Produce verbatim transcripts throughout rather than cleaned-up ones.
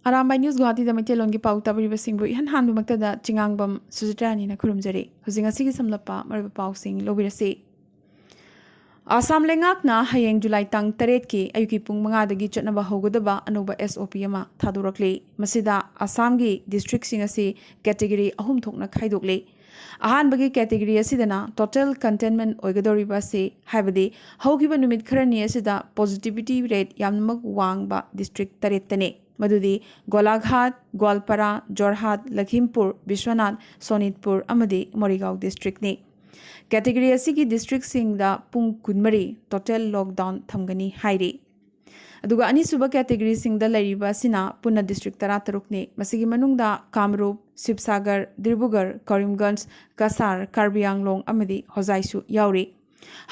Arambai news ꯒꯨꯋꯥꯍꯥꯇꯤꯗ ꯃꯩꯇꯩꯂꯣꯟꯒꯤ ꯄꯥꯎ ꯇꯥꯕꯤꯔꯤꯕꯁꯤꯡꯕꯨ ꯏꯍꯥꯟ ꯍꯥꯟꯕꯃꯛꯇꯗ ꯆꯤꯉꯥꯡꯕꯝ ꯁꯨꯖꯤꯇ꯭ꯔꯥꯅꯤꯅ ꯈꯨꯔꯨꯝꯖꯔꯤ꯫ ꯍꯧꯖꯤꯛ ꯉꯁꯤꯒꯤ ꯁꯝꯂꯞꯄ ꯃꯔꯨꯑꯣꯏꯕ ꯄꯥꯎꯁꯤꯡ ꯂꯧꯕꯤꯔꯁꯤ꯫ ꯑꯁꯥꯝ ꯂꯩꯉꯥꯛꯅ ꯍꯌꯦꯡ ꯖꯨꯂꯥꯏ ꯇꯥꯡ ꯇꯔꯦꯠꯀꯤ ꯑꯌꯨꯛꯀꯤ ꯄꯨꯡ ꯃꯉꯥꯗꯒꯤ ꯆꯠꯅꯕ ꯍꯧꯒꯗꯕ ꯑꯅꯧꯕ S O P ꯑꯃ ꯊꯥꯗꯣꯔꯛꯂꯤ꯫ ꯃꯁꯤꯗ ꯑꯁꯥꯝꯒꯤ ꯗꯤꯁꯇ꯭ꯔꯤꯛꯁꯤꯡ ꯑꯁꯤ ꯀꯦꯇꯦꯒꯣꯔꯤ ꯑꯍꯨꯝ ꯊꯣꯛꯅ ꯈꯥꯏꯗꯣꯛꯂꯤ꯫ ꯑꯍꯥꯟꯕꯒꯤ ꯀꯦꯇꯦꯒꯣꯔꯤ ꯑꯁꯤꯗꯅ ꯇꯣꯇꯦꯜ ꯀꯟꯇꯦꯟꯃꯦꯟ ꯑꯣꯏꯒꯗꯧꯔꯤꯕ ꯑꯁꯤ, ꯍꯥꯏꯕꯗꯤ ꯍꯧꯈꯤꯕ ꯅꯨꯃꯤꯠ ꯈꯔꯅꯤ ꯑꯁꯤꯗ ꯄꯣꯖꯤꯇꯤꯚꯤꯇꯤ ꯔꯦꯠ ꯌꯥꯝꯅꯃꯛ ꯋꯥꯡꯕ ꯗꯤꯁꯇ꯭ꯔꯤꯛ ꯇꯔꯦꯠꯇꯅꯤ꯫ ꯃꯗꯨꯗꯤ ꯒꯣꯂꯥꯘꯥꯠ, ꯒ꯭ꯋꯥꯜꯄꯥꯔꯥ, ꯖꯣꯔꯍꯥꯠ, ꯂꯈꯤꯝꯄꯨꯔ, ꯕꯤꯁ꯭ꯋꯅꯥꯊ, ꯁꯣꯅꯤꯠꯄꯨꯔ ꯑꯃꯗꯤ ꯃꯣꯔꯤꯒꯥꯎ ꯗꯤꯁꯇ꯭ꯔꯤꯛꯅꯤ꯫ ꯀꯦꯇꯦꯒꯣꯔꯤ ꯑꯁꯤꯒꯤ ꯗꯤꯁꯇ꯭ꯔꯤꯛꯁꯤꯡꯗ ꯄꯨꯡ ꯀꯨꯟꯃꯔꯤ ꯇꯣꯇꯦꯜ ꯂꯣꯛꯗꯥꯎꯟ ꯊꯝꯒꯅꯤ ꯍꯥꯏꯔꯤ꯫ ꯑꯗꯨꯒ ꯑꯅꯤꯁꯨꯕ ꯀꯦꯇꯦꯒꯣꯔꯤꯁꯤꯡꯗ ꯂꯩꯔꯤꯕ ꯑꯁꯤꯅ ꯄꯨꯟꯅ ꯗꯤꯁꯇ꯭ꯔꯤꯛ ꯇꯔꯥꯇꯔꯨꯛꯅꯤ꯫ ꯃꯁꯤꯒꯤ ꯃꯅꯨꯡꯗ ꯀꯥꯃꯔꯨꯞ, ꯁꯤꯕꯁꯥꯒꯔ, ꯗꯤꯕ꯭ꯔꯨꯒꯔ, ꯀꯔꯤꯝꯒꯟꯖ, ꯀꯁꯥꯔ, ꯀꯥꯔꯕꯤ ꯑꯪꯂꯣꯡ ꯑꯃꯗꯤ ꯍꯣꯖꯥꯏꯁꯨ ꯌꯥꯎꯔꯤ꯫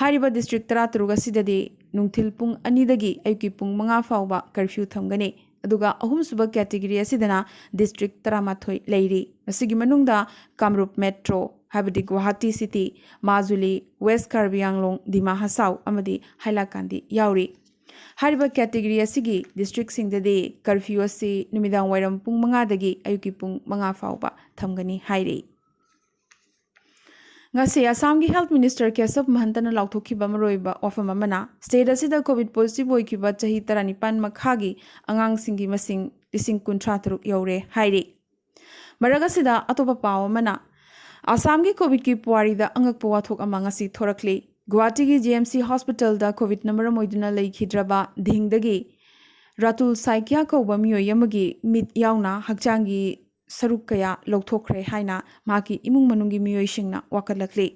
ꯍꯥꯏꯔꯤꯕ ꯗꯤꯁꯇ꯭ꯔꯤꯛ ꯇꯔꯥꯇꯔꯨꯛ ꯑꯁꯤꯗꯗꯤ ꯅꯨꯡꯊꯤꯜ ꯄꯨꯡ ꯑꯅꯤꯗꯒꯤ ꯑꯌꯨꯛꯀꯤ ꯄꯨꯡ ꯃꯉꯥ ꯐꯥꯎꯕ ꯀꯔꯐ꯭ꯌꯨ ꯊꯝꯒꯅꯤ꯫ ꯑꯗꯨꯒ ꯑꯍꯨꯝꯁꯨꯕ ꯀꯦꯇꯦꯒꯣꯔꯤ ꯑꯁꯤꯗꯅ ꯗꯤꯁꯇ꯭ꯔꯤꯛ ꯇꯔꯥꯃꯥꯊꯣꯏ ꯂꯩꯔꯤ꯫ ꯃꯁꯤꯒꯤ ꯃꯅꯨꯡꯗ ꯀꯥꯃꯔꯨꯞ ꯃꯦꯇ꯭ꯔꯣ, ꯍꯥꯏꯕꯗꯤ ꯒꯨꯋꯥꯍꯥꯇꯤ ꯁꯤꯇꯤ, ꯃꯥꯖꯨꯂꯤ, ꯋꯦꯁ ꯀꯥꯔꯕꯤ ꯑꯪꯂꯣꯡ, ꯗꯤꯃꯥ ꯍꯁꯥꯎ ꯑꯃꯗꯤ ꯍꯥꯏꯂꯥꯀꯥꯟꯗꯤ ꯌꯥꯎꯔꯤ꯫ ꯍꯥꯏꯔꯤꯕ ꯀꯦꯇꯦꯒꯣꯔꯤ ꯑꯁꯤꯒꯤ ꯗꯤꯁꯇ꯭ꯔꯤꯛꯁꯤꯡꯗꯗꯤ ꯀꯔꯐ꯭ꯌꯨ ꯑꯁꯤ ꯅꯨꯃꯤꯗꯥꯡ ꯋꯥꯏꯔꯝ ꯄꯨꯡ ꯃꯉꯥꯗꯒꯤ ꯑꯌꯨꯛꯀꯤ ꯄꯨꯡ ꯃꯉꯥ ꯐꯥꯎꯕ ꯊꯝꯒꯅꯤ ꯍꯥꯏꯔꯤ꯫ ꯉꯁꯤ ꯑꯁꯥꯝꯒꯤ ꯍꯦꯜꯊ ꯃꯤꯅꯤꯁꯇꯔ ꯀꯦꯁꯕ ꯃꯍꯟꯇꯅ ꯂꯥꯎꯊꯣꯛꯈꯤꯕ ꯃꯔꯨꯑꯣꯏꯕ ꯋꯥꯐꯝ ꯑꯃꯅ, ꯁ꯭ꯇꯦꯠ ꯑꯁꯤꯗ ꯀꯣꯚꯤꯗ ꯄꯣꯖꯤꯇꯤꯚ ꯑꯣꯏꯈꯤꯕ ꯆꯍꯤ ꯇꯔꯥꯅꯤꯄꯥꯟ ꯃꯈꯥꯒꯤ ꯑꯉꯥꯡꯁꯤꯡꯒꯤ ꯃꯁꯤꯡ ꯂꯤꯁꯤꯡ ꯀꯨꯟꯊ꯭ꯔꯥ ꯇꯔꯨꯛ ꯌꯧꯔꯦ ꯍꯥꯏꯔꯤ꯫ ꯃꯔꯛ ꯑꯁꯤꯗ ꯑꯇꯣꯞꯄ ꯄꯥꯎ ꯑꯃꯅ, ꯑꯁꯥꯝꯒꯤ ꯀꯣꯚꯤꯗꯀꯤ ꯄꯨꯋꯥꯔꯤꯗ ꯑꯉꯛꯄ ꯋꯥꯊꯣꯛ ꯑꯃ ꯉꯁꯤ ꯊꯣꯔꯛꯂꯤ꯫ ꯒꯨꯋꯥꯍꯥꯇꯤꯒꯤ G M C ꯍꯣꯁꯄꯤꯇꯥꯜꯗ ꯀꯣꯚꯤꯗꯅ ꯃꯔꯝ ꯑꯣꯏꯗꯨꯅ ꯂꯩꯈꯤꯗ꯭ꯔꯕ ꯙꯤꯡꯗꯒꯤ ꯔꯥꯇꯨꯜ ꯁꯥꯏꯀ꯭ꯌꯥ ꯀꯧꯕ ꯃꯤꯑꯣꯏ ꯑꯃꯒꯤ ꯃꯤꯠ ꯌꯥꯎꯅ ꯍꯛꯆꯥꯡꯒꯤ ꯁꯔꯨꯛ ꯀꯌꯥ ꯂꯧꯊꯣꯛꯈ꯭ꯔꯦ ꯍꯥꯏꯅ ꯃꯍꯥꯛꯀꯤ ꯏꯃꯨꯡ ꯃꯅꯨꯡꯒꯤ ꯃꯤꯑꯣꯏꯁꯤꯡꯅ ꯋꯥꯀꯠꯂꯛꯂꯤ꯫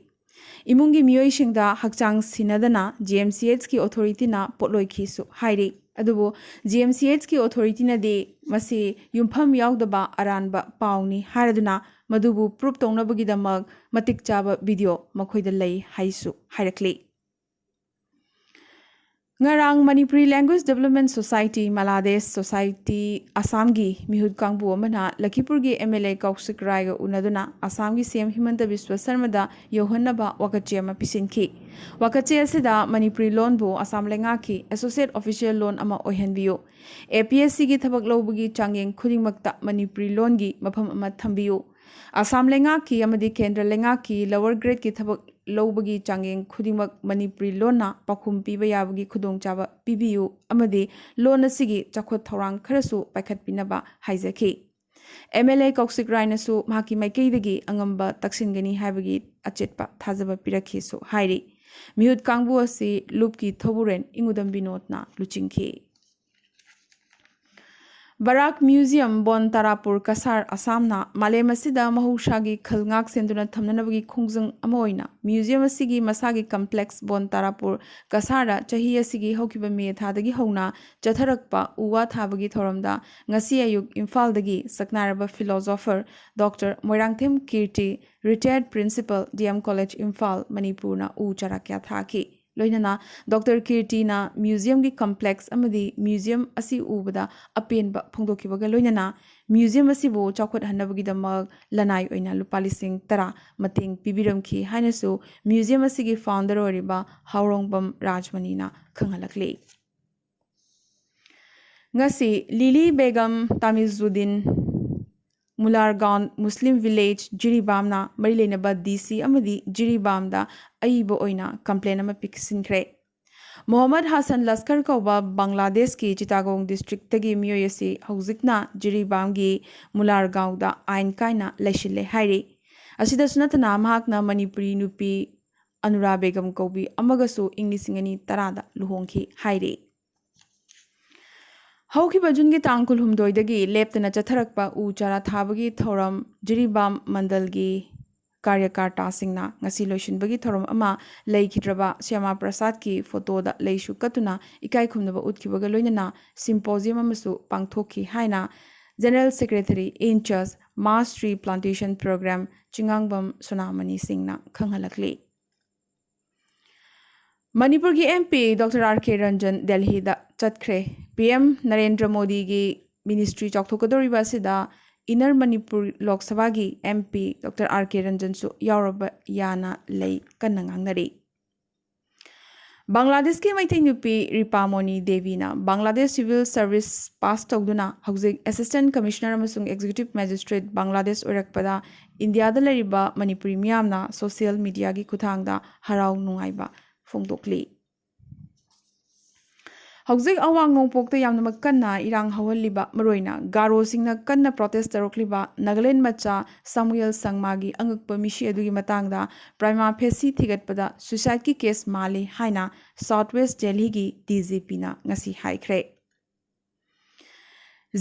ꯏꯃꯨꯡꯒꯤ ꯃꯤꯑꯣꯏꯁꯤꯡꯗ ꯍꯛꯆꯥꯡ ꯁꯤꯟꯅꯗꯅ G M C H ꯀꯤ ꯑꯣꯊꯣꯔꯤꯇꯤꯅ ꯄꯣꯠꯂꯣꯏꯈꯤꯁꯨ ꯍꯥꯏꯔꯤ꯫ ꯑꯗꯨꯕꯨ G M C H ꯀꯤ ꯑꯣꯊꯣꯔꯤꯇꯤꯅꯗꯤ ꯃꯁꯤ ꯌꯨꯝꯐꯝ ꯌꯥꯎꯗꯕ ꯑꯔꯥꯟꯕ ꯄꯥꯎꯅꯤ ꯍꯥꯏꯔꯗꯨꯅ ꯃꯗꯨꯕꯨ ꯄ꯭ꯔꯨꯞ ꯇꯧꯅꯕꯒꯤꯗꯃꯛ ꯃꯇꯤꯛ ꯆꯥꯕ ꯚꯤꯗꯤꯑꯣ ꯃꯈꯣꯏꯗ ꯂꯩ ꯍꯥꯏꯁꯨ ꯍꯥꯏꯔꯛꯂꯤ꯫ ꯉꯔꯥꯡ ꯃꯅꯤꯄꯨꯔꯤ ꯂꯦꯡꯒ꯭ꯋꯦꯖ ꯗꯤꯕꯦꯂꯞꯃꯦꯟ ꯁꯣꯁꯥꯏꯇꯤ, ꯃꯂꯥꯗꯦꯁ ꯁꯣꯁꯥꯏꯇꯤ ꯑꯁꯥꯝꯒꯤ ꯃꯤꯍꯨꯠ ꯀꯥꯡꯕꯨ ꯑꯃꯅ ꯂꯈꯤꯄꯨꯔꯒꯤ ꯑꯦꯝ ꯑꯦꯜ ꯑꯦ ꯀꯧꯁꯤꯛ ꯔꯥꯏꯒ ꯎꯅꯗꯨꯅ ꯑꯁꯥꯝꯒꯤ ꯁꯤ ꯑꯦꯝ ꯍꯤꯃꯟꯇ ꯕꯤꯁ꯭ꯋ ꯁꯔꯃꯗ ꯌꯧꯍꯟꯅꯕ ꯋꯥꯀꯠꯆꯦ ꯑꯃ ꯄꯤꯁꯤꯟꯈꯤ꯫ ꯋꯥꯀꯠꯆꯦ ꯑꯁꯤꯗ ꯃꯅꯤꯄꯨꯔꯤ ꯂꯣꯟꯕꯨ ꯑꯁꯥꯝ ꯂꯩꯉꯥꯛꯀꯤ ꯑꯦꯁꯣꯁꯤꯌꯦꯠ ꯑꯣꯐꯤꯁꯤꯌꯦꯜ ꯂꯣꯟ ꯑꯃ ꯑꯣꯏꯍꯟꯕꯤꯌꯨ, ꯑꯦ ꯄꯤ ꯑꯦꯁ ꯁꯤꯒꯤ ꯊꯕꯛ ꯂꯧꯕꯒꯤ ꯆꯥꯡꯌꯦꯡ ꯈꯨꯗꯤꯡꯃꯛꯇ ꯃꯅꯤꯄꯨꯔꯤ ꯂꯣꯟꯒꯤ ꯃꯐꯝ ꯑꯃ ꯊꯝꯕꯤꯌꯨ, ꯑꯁꯥꯝ ꯂꯩꯉꯥꯛꯀꯤ ꯑꯃꯗꯤ ꯀꯦꯟꯗ꯭ꯔ ꯂꯩꯉꯥꯛꯀꯤ ꯂꯋꯔ ꯒ꯭ꯔꯦꯗꯀꯤ ꯊꯕꯛ ꯂꯧꯕꯒꯤ ꯆꯥꯡꯌꯦꯡ ꯈꯨꯗꯤꯡꯃꯛ ꯃꯅꯤꯄꯨꯔꯤ ꯂꯣꯟꯅ ꯄꯥꯎꯈꯨꯝ ꯄꯤꯕ ꯌꯥꯕꯒꯤ ꯈꯨꯗꯣꯡꯆꯥꯕ ꯄꯤꯕꯤꯌꯨ ꯑꯃꯗꯤ ꯂꯣꯟ ꯑꯁꯤꯒꯤ ꯆꯥꯎꯈꯠ ꯊꯧꯔꯥꯡ ꯈꯔꯁꯨ ꯄꯥꯏꯈꯠꯄꯤꯅꯕ ꯍꯥꯏꯖꯈꯤ꯫ ꯑꯦꯝ ꯑꯦꯜ ꯑꯦ ꯀꯧꯁꯤꯛ ꯔꯥꯏꯅꯁꯨ ꯃꯍꯥꯛꯀꯤ ꯃꯥꯏꯀꯩꯗꯒꯤ ꯑꯉꯝꯕ ꯇꯛꯁꯤꯟꯒꯅꯤ ꯍꯥꯏꯕꯒꯤ ꯑꯆꯦꯠꯄ ꯊꯥꯖꯕ ꯄꯤꯔꯛꯈꯤꯁꯨ ꯍꯥꯏꯔꯤ꯫ ꯃꯤꯍꯨꯠ ꯀꯥꯡꯕꯨ ꯑꯁꯤ ꯂꯨꯞꯀꯤ ꯊꯧꯕꯨꯔꯦꯟ ꯏꯉꯨꯗꯝ ꯕꯤꯅꯣꯗꯅ ꯂꯨꯆꯤꯡꯈꯤ꯫ ꯕꯔꯥꯛ ꯃ꯭ꯌꯨꯖꯤꯌꯝ, ꯕꯣꯟ ꯇꯥꯔꯥꯄꯨꯔ, ꯀꯁꯥꯔ, ꯑꯁꯥꯝꯅ ꯃꯥꯂꯦꯝ ꯑꯁꯤꯗ ꯃꯍꯧꯁꯥꯒꯤ ꯈꯜ ꯉꯥꯛ ꯁꯦꯟꯗꯨꯅ ꯊꯝꯅꯅꯕꯒꯤ ꯈꯣꯡꯖꯪ ꯑꯃ ꯑꯣꯏꯅ ꯃ꯭ꯌꯨꯖꯤꯌꯝ ꯑꯁꯤꯒꯤ ꯃꯁꯥꯒꯤ ꯀꯝꯄ꯭ꯂꯦꯛꯁ ꯕꯣꯟ ꯇꯥꯔꯥꯄꯨꯔ, ꯀꯁꯥꯔꯗ ꯆꯍꯤ ꯑꯁꯤꯒꯤ ꯍꯧꯈꯤꯕ ꯃꯦ ꯊꯥꯗꯒꯤ ꯍꯧꯅ ꯆꯠꯊꯔꯛꯄ ꯎ ꯋꯥ ꯊꯥꯕꯒꯤ ꯊꯧꯔꯝꯗ ꯉꯁꯤ ꯑꯌꯨꯛ ꯏꯝꯐꯥꯜꯗꯒꯤ ꯁꯛꯅꯥꯏꯔꯕ ꯐꯤꯂꯣꯁꯣꯐꯔ ꯗꯣꯛꯇꯔ ꯃꯣꯏꯔꯥꯡꯊꯦꯝ ꯀꯤꯔꯇꯤ, ꯔꯤꯇꯥꯌꯔꯗ principal, D M college Imphal, ꯃꯅꯤꯄꯨꯔꯅ ꯎ ꯆꯥꯔꯥ ꯀꯌꯥ ꯊꯥꯈꯤ꯫ ꯂꯣꯏꯅꯅ ꯗꯣꯛꯇꯔ ꯀꯤꯔꯇꯤꯅ ꯃ꯭ꯌꯨꯖꯤꯌꯝꯒꯤ ꯀꯝꯄ꯭ꯂꯦꯛꯁ ꯑꯃꯗꯤ ꯃ꯭ꯌꯨꯖꯤꯌꯝ ꯑꯁꯤ ꯎꯕꯗ ꯑꯄꯦꯟꯕ ꯐꯣꯡꯗꯣꯛꯈꯤꯕꯒ ꯂꯣꯏꯅꯅ ꯃ꯭ꯌꯨꯖꯤꯌꯝ ꯑꯁꯤꯕꯨ ꯆꯥꯎꯈꯠꯍꯟꯅꯕꯒꯤꯗꯃꯛ ꯂꯅꯥꯏ ꯑꯣꯏꯅ ꯂꯨꯄꯥ ꯂꯤꯁꯤꯡ ꯇꯔꯥ ꯃꯇꯦꯡ ꯄꯤꯕꯤꯔꯝꯈꯤ ꯍꯥꯏꯅꯁꯨ ꯃ꯭ꯌꯨꯖꯤꯌꯝ ꯑꯁꯤꯒꯤ ꯐꯥꯎꯟꯗꯔ ꯑꯣꯏꯔꯤꯕ ꯍꯥꯎꯔꯣꯡꯕꯝ ꯔꯥꯖꯃꯅꯤꯅ ꯈꯪꯍꯜꯂꯛꯂꯤ꯫ ꯉꯁꯤ ꯂꯤꯂꯤ ꯕꯦꯒꯝ ꯇꯥꯃꯤꯖꯨꯗꯤꯟ ꯃꯨꯂꯥꯔꯒꯥꯎꯟ ꯃꯨꯁꯂꯤꯝ ꯚꯤꯂꯦꯖ ꯖꯤꯔꯤꯕꯥꯝꯅ ꯃꯔꯤ ꯂꯩꯅꯕ ꯗꯤ ꯁꯤ ꯑꯃꯗꯤ ꯖꯤꯔꯤꯕꯥꯝꯗ ꯑꯏꯕ ꯑꯣꯏꯅ ꯀꯝꯄ꯭ꯂꯦꯟ ꯑꯃ ꯄꯤꯁꯤꯟꯈ꯭ꯔꯦ꯫ ꯃꯣꯍꯝꯃꯗ ꯍꯥꯁꯟ ꯂꯁꯀꯔ ꯀꯧꯕ ꯕꯪꯒ꯭ꯂꯥꯗꯦꯁꯀꯤ ꯆꯤꯇꯥꯒꯣꯡ ꯗꯤꯁꯇ꯭ꯔꯤꯛꯇꯒꯤ ꯃꯤꯑꯣꯏ ꯑꯁꯤ ꯍꯧꯖꯤꯛꯅ ꯖꯤꯔꯤꯕꯥꯝꯒꯤ ꯃꯨꯂꯥꯔꯒꯥꯎꯗ ꯑꯥꯏꯟ ꯀꯥꯏꯅ ꯂꯩꯁꯤꯜꯂꯦ ꯍꯥꯏꯔꯤ꯫ ꯑꯁꯤꯗꯁꯨ ꯅꯠꯇꯅ ꯃꯍꯥꯛꯅ ꯃꯅꯤꯄꯨꯔꯤ ꯅꯨꯄꯤ ꯑꯅꯨꯔꯥ ꯕꯦꯒꯝ ꯀꯧꯕꯤ ꯑꯃꯒꯁꯨ ꯏꯪ ꯂꯤꯁꯤꯡ ꯑꯅꯤ ꯇꯔꯥꯗ ꯂꯨꯍꯣꯡꯈꯤ ꯍꯥꯏꯔꯤ꯫ ꯍꯧꯈꯤꯕ ꯖꯨꯟꯒꯤ ꯇꯥꯡ ꯀꯨꯟꯍꯨꯝꯗꯣꯏꯗꯒꯤ ꯂꯦꯞꯇꯅ ꯆꯠꯊꯔꯛꯄ ꯎ ꯆꯥꯔꯥ ꯊꯥꯕꯒꯤ ꯊꯧꯔꯝ ꯖꯤꯔꯤꯕꯥꯝ ꯃꯟꯗꯜꯒꯤ ꯀꯥꯔꯌꯀꯥꯔꯇꯥꯁꯤꯡꯅ ꯉꯁꯤ ꯂꯣꯏꯁꯤꯟꯕꯒꯤ ꯊꯧꯔꯝ ꯑꯃ ꯂꯩꯈꯤꯗ꯭ꯔꯕ ꯁ꯭ꯌꯥꯃꯥ ꯄ꯭ꯔꯁꯥꯗꯀꯤ ꯐꯣꯇꯣꯗ ꯂꯩꯁꯨ ꯀꯠꯇꯨꯅ ꯏꯀꯥꯏ ꯈꯨꯝꯅꯕ ꯎꯠꯈꯤꯕꯒ ꯂꯣꯏꯅꯅ ꯁꯤꯝꯄꯣꯖꯤꯌꯝ ꯑꯃꯁꯨ ꯄꯥꯡꯊꯣꯛꯈꯤ ꯍꯥꯏꯅ ꯖꯦꯅꯔꯦꯜ ꯁꯦꯀ꯭ꯔꯦꯇꯔꯤ ꯏꯟꯆꯥꯔꯖ ꯃꯥꯁ ꯇ꯭ꯔꯤ ꯄ꯭ꯂꯥꯟꯇꯦꯁꯟ ꯄ꯭ꯔꯣꯒ꯭ꯔꯥꯝ ꯆꯤꯉꯥꯡꯕꯝ ꯁꯣꯅꯥꯃꯅꯤ ꯁꯤꯡꯅ ꯈꯪꯍꯜꯂꯛꯂꯤ꯫ ꯃꯅꯤꯄꯨꯔꯒꯤ M P Doctor R K Ranjan ꯗꯦꯜꯍꯤꯗ ꯆꯠꯈ꯭ꯔꯦ꯫ P M ꯅꯔꯦꯟꯗ꯭ꯔ ꯃꯣꯗꯤꯒꯤ ꯃꯤꯅꯤꯁꯇ꯭ꯔꯤ ꯆꯥꯎꯊꯣꯛꯀꯗꯧꯔꯤꯕ ꯑꯁꯤꯗ ꯏꯟꯅꯔ ꯃꯅꯤꯄꯨꯔ ꯂꯣꯛ ꯁꯚꯥꯒꯤ M P Doctor R K ꯔꯟꯖꯟꯁꯨ ꯌꯥꯎꯔꯕ ꯌꯥꯅ ꯂꯩ ꯀꯟꯅ ꯉꯥꯡꯅꯔꯤ꯫ ꯕꯪꯒ꯭ꯂꯥꯗꯦꯁꯀꯤ ꯃꯩꯇꯩ ꯅꯨꯄꯤ ꯔꯤꯄꯥꯃꯣꯅꯤ ꯗꯦꯕꯤꯅ ꯕꯪꯒ꯭ꯂꯥꯗꯦꯁ ꯁꯤꯚꯤꯜ ꯁꯔꯚꯤꯁ ꯄꯥꯁ ꯇꯧꯗꯨꯅ ꯍꯧꯖꯤꯛ ꯑꯦꯁꯤꯁꯇꯦꯟꯠ ꯀꯃꯤꯁꯅꯔ ꯑꯃꯁꯨꯡ ꯑꯦꯛꯖꯤꯀ꯭ꯌꯨꯇꯤꯚ ꯃꯦꯖꯤꯁꯇ꯭ꯔꯦꯠ ꯕꯪꯒ꯭ꯂꯥꯗꯦꯁ ꯑꯣꯏꯔꯛꯄꯗ ꯏꯟꯗꯤꯌꯥꯗ ꯂꯩꯔꯤꯕ ꯃꯅꯤꯄꯨꯔꯤ ꯃꯤꯌꯥꯝꯅ ꯁꯣꯁꯤꯌꯦꯜ ꯃꯤꯗꯤꯌꯥꯒꯤ ꯈꯨꯠꯊꯥꯡꯗ ꯍꯔꯥꯎ ꯅꯨꯡꯉꯥꯏꯕ ꯐꯣꯡꯗꯣꯛꯂꯤ꯫ ꯍꯧꯖꯤꯛ ꯑꯋꯥꯡ ꯅꯣꯡꯄꯣꯛꯇ ꯌꯥꯝꯅꯃꯛ ꯀꯟꯅ ꯏꯔꯥꯡ ꯍꯧꯍꯜꯂꯤꯕ, ꯃꯔꯨꯑꯣꯏꯅ ꯒꯥꯔꯣꯁꯤꯡꯅ ꯀꯟꯅ ꯄ꯭ꯔꯣꯇꯦꯁ ꯇꯧꯔꯛꯂꯤꯕ ꯅꯥꯒꯥꯂꯦꯟ ꯃꯆꯥ ꯁꯥꯃꯨꯌꯦꯜ ꯁꯪꯃꯥꯒꯤ ꯑꯉꯛꯄ ꯃꯤꯁꯤ ꯑꯗꯨꯒꯤ ꯃꯇꯥꯡꯗ ꯄ꯭ꯔꯥꯏꯃꯥ ꯐꯦꯁꯤ ꯊꯤꯒꯠꯄꯗ ꯁꯨꯏꯁꯥꯏꯗꯀꯤ ꯀꯦꯁ ꯃꯥꯜꯂꯤ ꯍꯥꯏꯅ ꯁꯥꯎꯠ ꯋꯦꯁ ꯗꯦꯜꯍꯤꯒꯤ D G Pꯅ ꯉꯁꯤ ꯍꯥꯏꯈ꯭ꯔꯦ꯫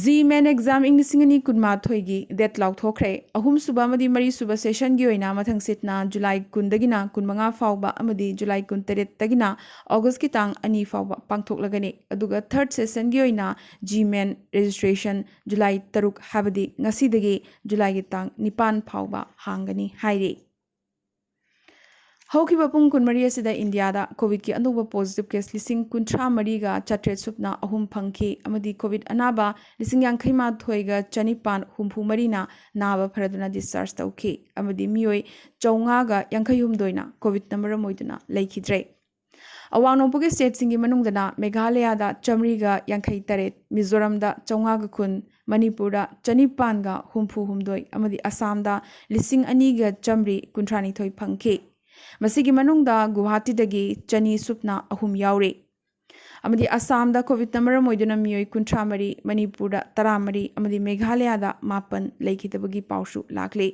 ꯖꯤ ꯃꯦꯟ ꯑꯦꯛꯖꯥꯝ ꯏꯪ ꯂꯤꯁꯤꯡ ꯑꯅꯤ ꯀꯨꯟꯃꯥꯊꯣꯏꯒꯤ ꯗꯦꯠ ꯂꯥꯎꯊꯣꯛꯈ꯭ꯔꯦ꯫ ꯑꯍꯨꯝꯁꯨꯕ ꯑꯃꯗꯤ ꯃꯔꯤꯁꯨꯕ ꯁꯦꯁꯟꯒꯤ ꯑꯣꯏꯅ ꯃꯊꯪ ꯁꯤꯠꯅ ꯖꯨꯂꯥꯏ ꯀꯨꯟꯗꯒꯤꯅ ꯀꯨꯟꯃꯉꯥ ꯐꯥꯎꯕ ꯑꯃꯗꯤ ꯖꯨꯂꯥꯏ ꯀꯨꯟꯇꯔꯦꯠꯇꯒꯤꯅ ꯑꯣꯒꯁꯀꯤ ꯇꯥꯡ ꯑꯅꯤ ꯐꯥꯎꯕ ꯄꯥꯡꯊꯣꯛꯂꯒꯅꯤ꯫ ꯑꯗꯨꯒ ꯊꯔꯠ ꯁꯦꯁꯟꯒꯤ ꯑꯣꯏꯅ ꯖꯤ ꯃꯦꯟ ꯔꯦꯖꯤꯁꯇ꯭ꯔꯦꯁꯟ ꯖꯨꯂꯥꯏ ꯇꯔꯨꯛ, ꯍꯥꯏꯕꯗꯤ ꯉꯁꯤꯗꯒꯤ ꯖꯨꯂꯥꯏꯒꯤ ꯇꯥꯡ ꯅꯤꯄꯥꯟ ꯐꯥꯎꯕ ꯍꯥꯡꯒꯅꯤ ꯍꯥꯏꯔꯤ꯫ ꯍꯧꯈꯤꯕ ꯄꯨꯡ ꯀꯨꯟꯃꯔꯤ ꯑꯁꯤꯗ ꯏꯟꯗꯤꯌꯥꯗ ꯀꯣꯚꯤꯗꯀꯤ ꯑꯅꯧꯕ ꯄꯣꯖꯤꯇꯤꯚ ꯀꯦꯁ ꯂꯤꯁꯤꯡ ꯀꯨꯟꯊ꯭ꯔꯥ ꯃꯔꯤꯒ ꯆꯥꯇ꯭ꯔꯦꯠ ꯁꯨꯞꯅ ꯑꯍꯨꯝ ꯐꯪꯈꯤ ꯑꯃꯗꯤ ꯀꯣꯚꯤꯗ ꯑꯅꯥꯕ ꯂꯤꯁꯤꯡ ꯌꯥꯡꯈꯩ ꯃꯥꯊꯣꯏꯒ ꯆꯅꯤꯄꯥꯟ ꯍꯨꯝꯐꯨ ꯃꯔꯤꯅ ꯅꯥꯕ ꯐꯔꯗꯨꯅ ꯗꯤꯁꯆꯥꯔꯖ ꯇꯧꯈꯤ ꯑꯃꯗꯤ ꯃꯤꯑꯣꯏ ꯆꯥꯝꯃꯉꯥꯒ ꯌꯥꯡꯈꯩ ꯍꯨꯝꯗꯣꯏꯅ ꯀꯣꯚꯤꯗꯅ ꯃꯔꯝ ꯑꯣꯏꯗꯨꯅ ꯂꯩꯈꯤꯗ꯭ꯔꯦ꯫ ꯑꯋꯥꯡ ꯅꯣꯡꯄꯣꯛꯀꯤ ꯁ꯭ꯇꯦꯠꯁꯤꯡꯒꯤ ꯃꯅꯨꯡꯗꯅ ꯃꯦꯘꯥꯂꯌꯥꯗ ꯆꯥꯃꯔꯤꯒ ꯌꯥꯡꯈꯩ ꯇꯔꯦꯠ, ꯃꯤꯖꯣꯔꯥꯝꯗ ꯆꯥꯝꯃꯉꯥꯒ ꯀꯨꯟ, ꯃꯅꯤꯄꯨꯔꯗ ꯆꯅꯤꯄꯥꯟꯒ ꯍꯨꯝꯐꯨ ꯍꯨꯝꯗꯣꯏ ꯑꯃꯗꯤ ꯑꯁꯥꯝꯗ ꯂꯤꯁꯤꯡ ꯑꯅꯤꯒ ꯆꯥꯃꯔꯤ ꯀꯨꯟꯊ꯭ꯔꯥꯅꯤꯊꯣꯏ ꯐꯪꯈꯤ꯫ ꯃꯁꯤꯒꯤ ꯃꯅꯨꯡꯗ ꯒꯨꯋꯥꯍꯥꯇꯤꯗꯒꯤ ꯆꯅꯤ ꯁꯨꯞꯅ ꯑꯍꯨꯝ ꯌꯥꯎꯔꯤ꯫ ꯑꯃꯗꯤ ꯑꯁꯥꯝꯗ ꯀꯣꯚꯤꯗꯅ ꯃꯔꯝ ꯑꯣꯏꯗꯨꯅ ꯃꯤꯑꯣꯏ ꯀꯨꯟꯊ꯭ꯔꯥ ꯃꯔꯤ, ꯃꯅꯤꯄꯨꯔꯗ ꯇꯔꯥꯃꯔꯤ ꯑꯃꯗꯤ ꯃꯦꯘꯥꯂꯌꯥꯗ ꯃꯥꯄꯟ ꯂꯩꯈꯤꯗꯕꯒꯤ ꯄꯥꯎꯁꯨ ꯂꯥꯛꯂꯤ꯫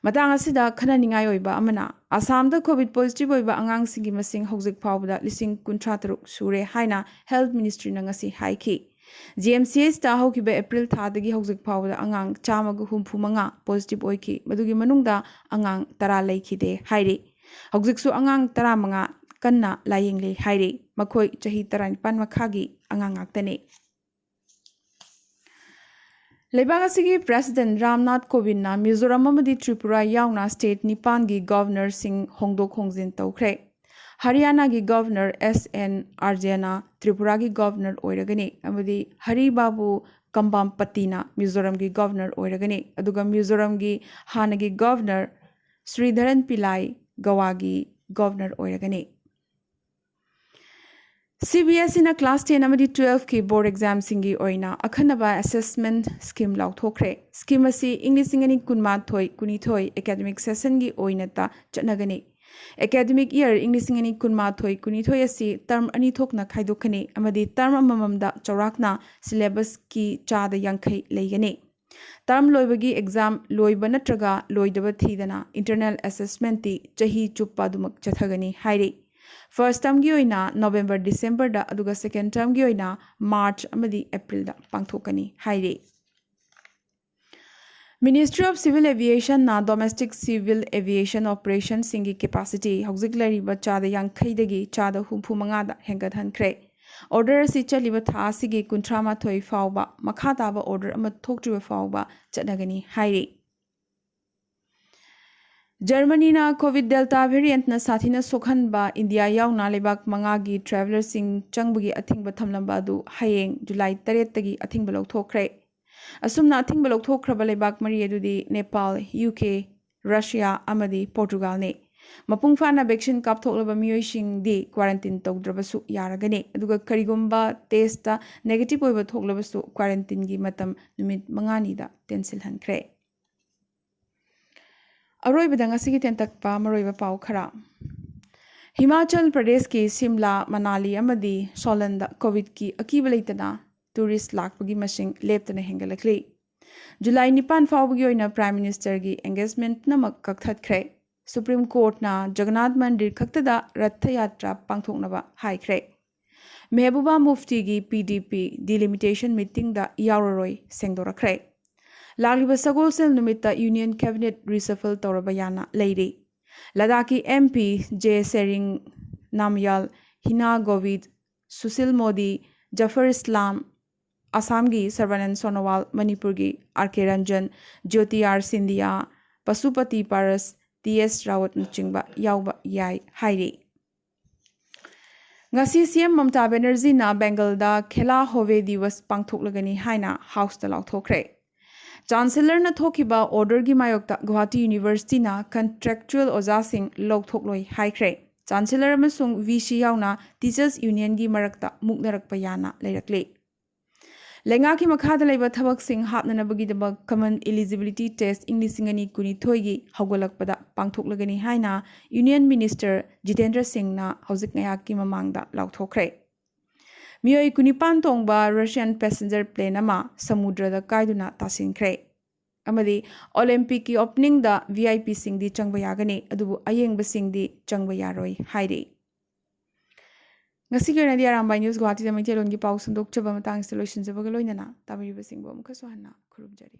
ꯃꯇꯥꯡ ꯑꯁꯤꯗ ꯈꯟꯅꯅꯤꯡꯉꯥꯏ ꯑꯣꯏꯕ ꯑꯃꯅ, ꯑꯁꯥꯝꯗ ꯀꯣꯚꯤꯗ ꯄꯣꯖꯤꯇꯤꯚ ꯑꯣꯏꯕ ꯑꯉꯥꯡꯁꯤꯡꯒꯤ ꯃꯁꯤꯡ ꯍꯧꯖꯤꯛ ꯐꯥꯎꯕꯗ ꯂꯤꯁꯤꯡ ꯀꯨꯟꯊ꯭ꯔꯥ ꯇꯔꯨꯛ ꯁꯨꯔꯦ ꯍꯥꯏꯅ ꯍꯦꯜꯊ ꯃꯤꯅꯤꯁꯇ꯭ꯔꯤꯅ ꯉꯁꯤ ꯍꯥꯏꯈꯤ꯫ G M C Hꯇ ꯍꯧꯈꯤꯕ ꯑꯦꯄ꯭ꯔꯤꯜ ꯊꯥꯗꯒꯤ ꯍꯧꯖꯤꯛ ꯐꯥꯎꯕꯗ ꯑꯉꯥꯡ ꯆꯥꯝꯃꯒ ꯍꯨꯝꯐꯨ ꯃꯉꯥ ꯄꯣꯖꯤꯇꯤꯚ ꯑꯣꯏꯈꯤ꯫ ꯃꯗꯨꯒꯤ ꯃꯅꯨꯡꯗ ꯑꯉꯥꯡ ꯇꯔꯥ ꯂꯩꯈꯤꯗꯦ ꯍꯥꯏꯔꯤ꯫ ꯍꯧꯖꯤꯛꯁꯨ ꯑꯉꯥꯡ ꯇꯔꯥꯃꯉꯥ ꯀꯟꯅ ꯂꯥꯌꯦꯡꯂꯤ ꯍꯥꯏꯔꯤ꯫ ꯃꯈꯣꯏ ꯆꯍꯤ ꯇꯔꯥꯅꯤꯄꯥꯟ ꯃꯈꯥꯒꯤ ꯑꯉꯥꯡ ꯉꯥꯛꯇꯅꯤ꯫ ꯂꯩꯕꯥꯛ ꯑꯁꯤꯒꯤ ꯄ꯭ꯔꯦꯁꯤꯗꯦꯟꯠ ꯔꯥꯝꯅꯥꯊ ꯀꯣꯕꯤꯟꯗꯅ ꯃꯤꯖꯣꯔꯥꯝ ꯑꯃꯗꯤ ꯇ꯭ꯔꯤꯄꯨꯔꯥ ꯌꯥꯎꯅ ꯁ꯭ꯇꯦꯠ ꯅꯤꯄꯥꯟꯒꯤ ꯒꯚꯔꯅꯔꯁꯤꯡ ꯍꯣꯡꯗꯣꯛ ꯍꯣꯡꯖꯤꯟ ꯇꯧꯈ꯭ꯔꯦ꯫ ꯍꯔꯤꯌꯥꯅꯥꯒꯤ ꯒꯚꯔꯅꯔ ꯑꯦꯁ ꯑꯦꯟ ꯑꯥꯔꯖꯦꯅꯥ ꯇ꯭ꯔꯤꯄꯨꯔꯥꯒꯤ ꯒꯚꯔꯅꯔ ꯑꯣꯏꯔꯒꯅꯤ ꯑꯃꯗꯤ ꯍꯔꯤ ꯕꯥꯕꯨ ꯀꯝꯕꯥꯝꯄꯇꯤꯅ ꯃꯤꯖꯣꯔꯥꯝꯒꯤ ꯒꯚꯔꯅꯔ ꯑꯣꯏꯔꯒꯅꯤ꯫ ꯑꯗꯨꯒ ꯃꯤꯖꯣꯔꯥꯝꯒꯤ ꯍꯥꯟꯅꯒꯤ ꯒꯚꯔꯅꯔ ꯁ꯭ꯔꯤꯙꯔꯟ ꯄꯤꯂꯥꯏ ꯒꯋꯥꯒꯤ ꯒꯚꯔꯅꯔ ꯑꯣꯏꯔꯒꯅꯤ꯫ ꯁꯤ ꯕꯤ ꯑꯦꯁ ꯏꯅ ꯀ꯭ꯂꯥꯁ ꯇꯦꯟ ꯑꯃꯗꯤ ꯇꯨꯋꯦꯜꯐꯀꯤ ꯕꯣꯔꯗ ꯑꯦꯛꯖꯥꯝꯁꯤꯡꯒꯤ ꯑꯣꯏꯅ ꯑꯈꯟꯅꯕ ꯑꯦꯁꯦꯁꯃꯦꯟ ꯁ꯭ꯀꯤꯝ ꯂꯥꯎꯊꯣꯛꯈ꯭ꯔꯦ꯫ ꯁ꯭ꯀꯤꯝ ꯑꯁꯤ ꯏꯪ ꯂꯤꯁꯤꯡ ꯑꯅꯤ ꯀꯨꯟꯃꯥꯊꯣꯏ ꯀꯨꯟꯅꯤꯊꯣꯏ ꯑꯦꯀꯥꯗꯃꯤꯛ ꯁꯦꯁꯟꯒꯤ ꯑꯣꯏꯅꯇ ꯆꯠꯅꯒꯅꯤ꯫ ꯑꯦꯀꯥꯗꯃꯤꯛ ꯏꯌꯔ ꯏꯪ ꯂꯤꯁꯤꯡ ꯑꯅꯤ ꯀꯨꯟꯃꯥꯊꯣꯏ ꯀꯨꯟꯅꯤꯊꯣꯏ ꯑꯁꯤ ꯇꯔꯝ ꯑꯅꯤ ꯊꯣꯛꯅ ꯈꯥꯏꯗꯣꯛꯀꯅꯤ ꯑꯃꯗꯤ ꯇꯔꯝ ꯑꯃꯃꯝꯗ ꯆꯥꯎꯔꯥꯛꯅ ꯁꯤꯂꯦꯕꯁꯀꯤ ꯆꯥꯗ ꯌꯥꯡꯈꯩ ꯂꯩꯒꯅꯤ꯫ ꯇꯔꯝ ꯂꯣꯏꯕꯒꯤ ꯑꯦꯛꯖꯥꯝ ꯂꯣꯏꯕ ꯅꯠꯇ꯭ꯔꯒ ꯂꯣꯏꯗꯕ ꯊꯤꯗꯅ ꯏꯟꯇꯔꯅꯦꯜ ꯑꯦꯁꯦꯁꯃꯦꯟꯠꯇꯤ ꯆꯍꯤ ꯆꯨꯞꯄ ꯑꯗꯨꯃꯛ ꯆꯠꯊꯒꯅꯤ ꯍꯥꯏꯔꯤ꯫ ꯐꯥꯔꯁ ꯇꯔꯝꯒꯤ ꯑꯣꯏꯅ ꯅꯣꯕꯦꯝꯕꯔ ꯗꯤꯁꯦꯝꯕꯔꯗ, ꯑꯗꯨꯒ ꯁꯦꯀꯦꯟ ꯇꯔꯝꯒꯤ ꯑꯣꯏꯅ ꯃꯥꯔꯆ ꯑꯃꯗꯤ ꯑꯦꯄ꯭ꯔꯤꯜꯗ ꯄꯥꯡꯊꯣꯛꯀꯅꯤ ꯍꯥꯏꯔꯤ꯫ Ministry of Civil Aviationꯅ domestic civil aviation operationꯁꯤꯡꯒꯤ capacity ꯍꯧꯖꯤꯛ ꯂꯩꯔꯤꯕ ꯆꯥꯗ ꯌꯥꯡꯈꯩꯗꯒꯤ ꯆꯥꯗ ꯍꯨꯝꯐꯨ ꯃꯉꯥꯗ ꯍꯦꯟꯒꯠꯍꯟꯈ꯭ꯔꯦ꯫ ꯑꯣꯔꯗꯔ ꯑꯁꯤ ꯆꯠꯂꯤꯕ ꯊꯥ ꯑꯁꯤꯒꯤ ꯀꯨꯟꯊ꯭ꯔꯥ ꯃꯥꯊꯣꯏ ꯐꯥꯎꯕ, ꯃꯈꯥ ꯇꯥꯕ ꯑꯣꯔꯗꯔ ꯑꯃ ꯊꯣꯛꯇ꯭ꯔꯤꯕ ꯐꯥꯎꯕ ꯆꯠꯅꯒꯅꯤ ꯍꯥꯏꯔꯤ꯫ ꯖꯔꯃꯅꯤꯅ COVID Delta variantꯅ ꯁꯥꯊꯤꯅ ꯁꯣꯛꯍꯟꯕ ꯏꯟꯗꯤꯌꯥ ꯌꯥꯎꯅ ꯂꯩꯕꯥꯛ ꯃꯉꯥꯒꯤ travellerꯁꯤꯡ ꯆꯪꯕꯒꯤ ꯑꯊꯤꯡꯕ ꯊꯝꯂꯝꯕ ꯑꯗꯨ ꯍꯌꯦꯡ ꯖꯨꯂꯥꯏ ꯇꯔꯦꯠꯇꯒꯤ ꯑꯊꯤꯡꯕ ꯂꯧꯊꯣꯛꯈ꯭ꯔꯦ꯫ ꯑꯁꯨꯝꯅ ꯑꯊꯤꯡꯕ ꯂꯧꯊꯣꯛꯈ꯭ꯔꯕ ꯂꯩꯕꯥꯛ ꯃꯔꯤ ꯑꯗꯨꯗꯤ ꯅꯦꯄꯥꯜ, ꯌꯨ ꯀꯦ, ꯔꯁꯤꯌꯥ ꯑꯃꯗꯤ ꯄꯣꯔꯇꯨꯒꯥꯜꯅꯤ꯫ ꯃꯄꯨꯡ ꯐꯥꯅ vaccine ꯀꯥꯞꯊꯣꯛꯂꯕ ꯃꯤꯑꯣꯏꯁꯤꯡꯗꯤ quarantine ꯇꯧꯗ꯭ꯔꯕꯁꯨ ꯌꯥꯔꯒꯅꯤ, ꯑꯗꯨꯒ ꯀꯔꯤꯒꯨꯝꯕ testꯇ negative ꯑꯣꯏꯕ ꯊꯣꯛꯂꯕꯁꯨ quarantineꯒꯤ ꯃꯇꯝ ꯅꯨꯃꯤꯠ ꯃꯉꯥꯅꯤꯗ ꯇꯦꯟꯁꯤꯜꯍꯟꯈ꯭ꯔꯦ꯫ ꯑꯔꯣꯏꯕꯗ ꯉꯁꯤꯒꯤ ꯇꯦꯟꯇꯛꯄ ꯃꯔꯨꯑꯣꯏꯕ ꯄꯥꯎ ꯈꯔ꯫ ꯍꯤꯃꯥꯆꯜ ꯄ꯭ꯔꯗꯦꯁꯀꯤ ꯁꯤꯝꯂꯥ, ꯃꯅꯥꯂꯤ ꯑꯃꯗꯤ ꯁꯣꯂꯟꯗ COVIDꯀꯤ ꯑꯀꯤꯕ ꯂꯩꯇꯅ tourist ꯂꯥꯛꯄꯒꯤ ꯃꯁꯤꯡ ꯂꯦꯞꯇꯅ ꯍꯦꯟꯒꯠꯂꯛꯂꯤ꯫ ꯖꯨꯂꯥꯏ ꯅꯤꯄꯥꯟ ꯐꯥꯎꯕꯒꯤ ꯑꯣꯏꯅ Prime Ministerꯒꯤ engagement ꯄꯨꯝꯅꯃꯛ ꯀꯛꯊꯠꯈ꯭ꯔꯦ꯫ Supreme Courtꯅ ꯖꯒꯟꯅꯥꯊ ꯃꯟꯗꯤꯔ ꯈꯛꯇꯗ ꯔꯊ ꯌꯥꯇ꯭ꯔꯥ ꯄꯥꯡꯊꯣꯛꯅꯕ ꯍꯥꯏꯈ꯭ꯔꯦ꯫ ꯃꯦꯍꯕꯨꯕꯥ ꯃꯨꯐꯇꯤꯒꯤ PDP delimitation meetingꯗ ꯌꯥꯎꯔꯔꯣꯏ ꯁꯦꯡꯗꯣꯔꯛꯈ꯭ꯔꯦ꯫ ꯂꯥꯛꯂꯤꯕ ꯁꯒꯣꯜꯁꯦꯜ ꯅꯨꯃꯤꯠꯇ Union Cabinet reshuffle ꯇꯧꯔꯕ ꯌꯥꯅ ꯂꯩꯔꯤ꯫ ꯂꯗꯥꯈꯀꯤ MP ꯖꯦ ꯁꯦꯔꯤꯡ ꯅꯥꯝꯌꯥꯜ, ꯍꯤꯅꯥ ꯒꯣꯕꯤꯟꯗ, ꯁꯨꯁꯤꯜ ꯃꯣꯗꯤ, ꯖꯐꯔ ꯏꯁꯂꯥꯝ, ꯑꯁꯥꯝꯒꯤ ꯁꯔꯕꯥꯅꯟꯗ ꯁꯣꯅꯣꯋꯥꯜ, ꯃꯅꯤꯄꯨꯔꯒꯤ R K Ranjan, Jyoti R Scindia, Pashupati Paras, T S ꯔꯥꯋꯠꯅꯆꯤꯡꯕ ꯌꯥꯎꯕ ꯌꯥꯏ ꯍꯥꯏꯔꯤ꯫ ꯉꯁꯤ ꯁꯤ ꯑꯦꯝ ꯃꯃꯇꯥ ꯕꯦꯅꯔꯖꯤꯅ ꯕꯦꯡꯒꯜꯗ ꯈꯦꯂꯥ ꯍꯣꯋꯦ ꯗꯤꯋꯁ ꯄꯥꯡꯊꯣꯛꯂꯒꯅꯤ ꯍꯥꯏꯅ ꯍꯥꯎꯁꯇ ꯂꯥꯎꯊꯣꯛꯈ꯭ꯔꯦ꯫ ꯆꯥꯟꯁꯦꯂꯔꯅ ꯊꯣꯛꯈꯤꯕ ꯑꯣꯔꯗꯔꯒꯤ ꯃꯥꯌꯣꯛꯇ ꯒꯨꯋꯥꯍꯥꯇꯤ ꯌꯨꯅꯤꯚꯔꯁꯤꯇꯤꯅ ꯀꯟꯇ꯭ꯔꯦꯛꯆꯨꯑꯦꯜ ꯑꯣꯖꯥꯁꯤꯡ ꯂꯧꯊꯣꯛꯂꯣꯏ ꯍꯥꯏꯈ꯭ꯔꯦ꯫ ꯆꯥꯟꯁꯦꯂꯔ ꯑꯃꯁꯨꯡ ꯚꯤ ꯁꯤ ꯌꯥꯎꯅ ꯇꯤꯆꯔꯁ ꯌꯨꯅꯤꯌꯟꯒꯤ ꯃꯔꯛꯇ ꯃꯨꯛꯅꯔꯛꯄ ꯌꯥꯅ ꯂꯩꯔꯛꯂꯤ꯫ ꯂꯩꯉꯥꯛꯀꯤ ꯃꯈꯥꯗ ꯂꯩꯕ ꯊꯕꯛꯁꯤꯡ ꯍꯥꯞꯅꯅꯕꯒꯤꯗꯃꯛ ꯀꯃꯟ ꯏꯂꯤꯖꯤꯕꯤꯂꯤꯇꯤ ꯇꯦꯁ ꯏꯪ ꯂꯤꯁꯤꯡ ꯑꯅꯤ ꯀꯨꯟꯅꯤꯊꯣꯏꯒꯤ ꯍꯧꯒꯠꯂꯛꯄꯗ ꯄꯥꯡꯊꯣꯛꯂꯒꯅꯤ ꯍꯥꯏꯅ ꯌꯨꯅꯤꯌꯟ ꯃꯤꯅꯤꯁꯇꯔ ꯖꯤꯇꯦꯟꯗ꯭ꯔ ꯁꯤꯡꯅ ꯍꯧꯖꯤꯛ ꯉꯥꯏꯍꯥꯛꯀꯤ ꯃꯃꯥꯡꯗ ꯂꯥꯎꯊꯣꯛꯈ꯭ꯔꯦ꯫ ꯃꯤꯑꯣꯏ ꯀꯨꯟꯅꯤꯄꯥꯟ ꯇꯣꯡꯕ ꯔꯁꯤꯌꯥꯟ ꯄꯦꯁꯦꯟꯖꯔ ꯄ꯭ꯂꯦꯟ ꯑꯃ ꯁꯃꯨꯗ꯭ꯔꯗ ꯀꯥꯏꯗꯨꯅ ꯇꯥꯁꯤꯟꯈ꯭ꯔꯦ꯫ ꯑꯃꯗꯤ ꯑꯣꯂꯦꯝꯄꯤꯛꯀꯤ ꯑꯣꯄꯅꯤꯡꯗ ꯚꯤ ꯑꯥꯏ ꯄꯤꯁꯤꯡꯗꯤ ꯆꯪꯕ ꯌꯥꯒꯅꯤ, ꯑꯗꯨꯕꯨ ꯑꯌꯦꯡꯕꯁꯤꯡꯗꯤ ꯆꯪꯕ ꯌꯥꯔꯣꯏ ꯍꯥꯏꯔꯤ꯫ ꯉꯁꯤꯒꯤ ꯑꯣꯏꯅꯗꯤ ꯑꯔꯥꯝꯕꯥꯏ ꯅ꯭ꯌꯨꯁ ꯒꯨꯋꯥꯍꯥꯇꯤꯗ ꯃꯩꯇꯩꯂꯣꯟꯒꯤ ꯄꯥꯎ ꯁꯟꯗꯣꯛꯆꯕ ꯃꯇꯥꯡꯁꯤꯗ ꯂꯣꯏꯁꯤꯟꯖꯕꯒ ꯂꯣꯏꯅꯅ ꯇꯥꯕꯤꯔꯤꯕꯁꯤꯡꯕꯨ ꯑꯃꯨꯛꯀꯁꯨ ꯍꯟꯅ ꯈꯨꯔꯨꯝꯖꯔꯤ꯫